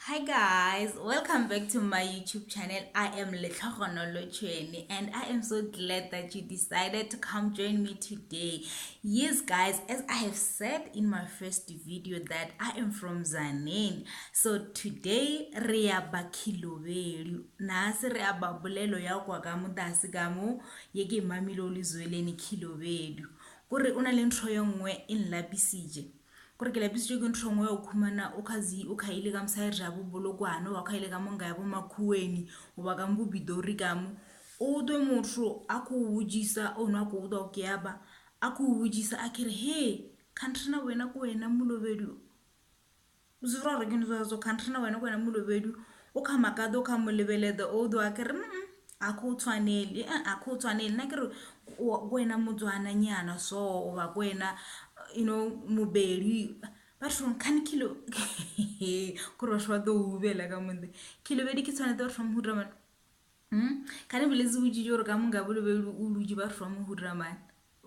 Hi guys, welcome back to my YouTube channel. I am Letlhogonolo Chuene and I am so glad that you decided to come join me today. Yes guys, as I have said in my first video that I am from Tzaneen. So today re ya ba Khelobedu. Nase re aba bolelo ya kwa ka motase ka mo ye ke mamilo lezweleni Khelobedu. Kore o na le ntho ye nngwe e nlapisitše. Kore ke lapisitšwe ke ntho nngwe ya go khumana o khazi o khaile ka mosadi ja bo bolokwane wa khaile ka monga ya bo makhuweni goba ka mo bidori ka mo o twe motho a ko botšisa o nwa ko twa ke aba a ko botšisa a kere he country na wena ko wena molobedu o se gore ke ntho so country na wena ko wena molobedu o kha makado o kha mo lebeleda o do a kere mm a ko tshwanele a ko tshwanele nna kere ko wena motswananyana so goba ko wena you know mobedi bathong kgane kilo kore batho ba tlo ubela ka monde khilobedi ke tshwanetse batho ba mohuta mane kgane boletse botsitse gore ka monga bolobedi o lutse batho ba mohuta mane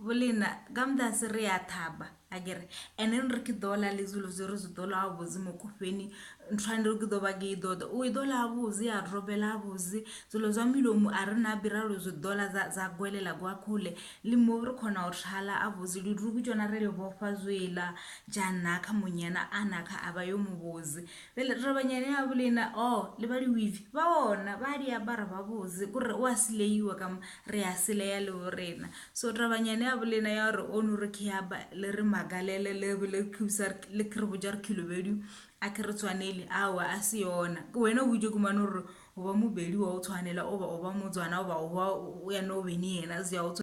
Bolena ka motase re ya thaba akere and then re ke dola le zulu zwe re zwi dola ha vhudzi mukhufheni nthwane ri ke ḓo vha ke i ḓoḓa u i ḓola ha vhudzi ya robela ha vhudzi zwilo zwa milomo a ri na bira lu zwi ḓola dza dza gwelela gwa khule le mo ri khona u thala a vhudzi liduku tshona ri li vhofha zwila dzha nakha munyana a nakha a vha yo muvhudzi Bjale rabanyane ya bolena o le ba di-weave ba ona ba di apara ba botse kore o a seleiwa ka mo re a seleya le bo rena so rabanyane ya bolena ya gore o no re ke ya ba le re makalele le be le khusa le re botša re khilobedu a ke re tshwanele aowa a se yona ke wena o itše kumane gore o ba mobedi wa o tshwanela o ba o ba motswana o ba o ba o ya no bene yena se ya o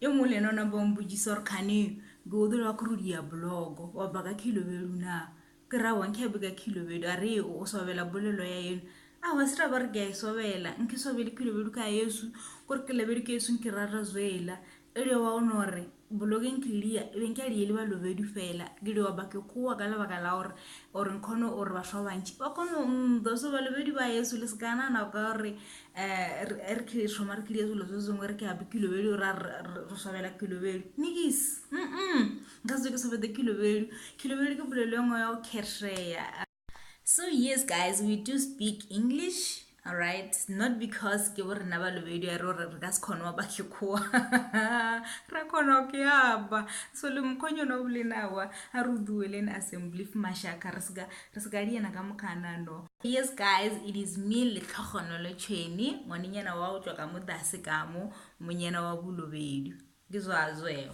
Yo mongwe le yena o napa o mpotšiša gore kgane ke o dira gore o dia blogo wa baka khilobedu na ke ra wa nkhe baka khilobedu a re o sobela bolelo ya eno a wa se ra ba re ke a e sobela nke sobele khilobedu ka yesu gore ke lebedu ke yesu nke ra ra zwela e le wa o no re bloge nke lia e be nke a liele balobedu fela ke le wa ba ke kowa ka lebaka la gore gore nkgone gore batho ba bantši ba kgone go ntwa so balobedu ba yesu le se ka nagana ka gore um re ke thoma re kile selo se sengwe re ke ape kilobedu ra re swabela kilobedu nikis mm nka se ke sobete kilobedu kilobedu ke polelo e nngwe ya go kgereya so yes guys we do speak english alright not because ke bo rena balobedu ya re gore re ka se kgone wa bakhekoa ra kgona ke aba so le mokgonyana o bolenawa a re o dueleng assembly mashaka re seka re se ka diena ka mokganano yes guys it is me letlhogonolo tšhweni ngwanenyana wa go tšwa ka mo dase ka mo monyana wa bolobedu ke zwazweo.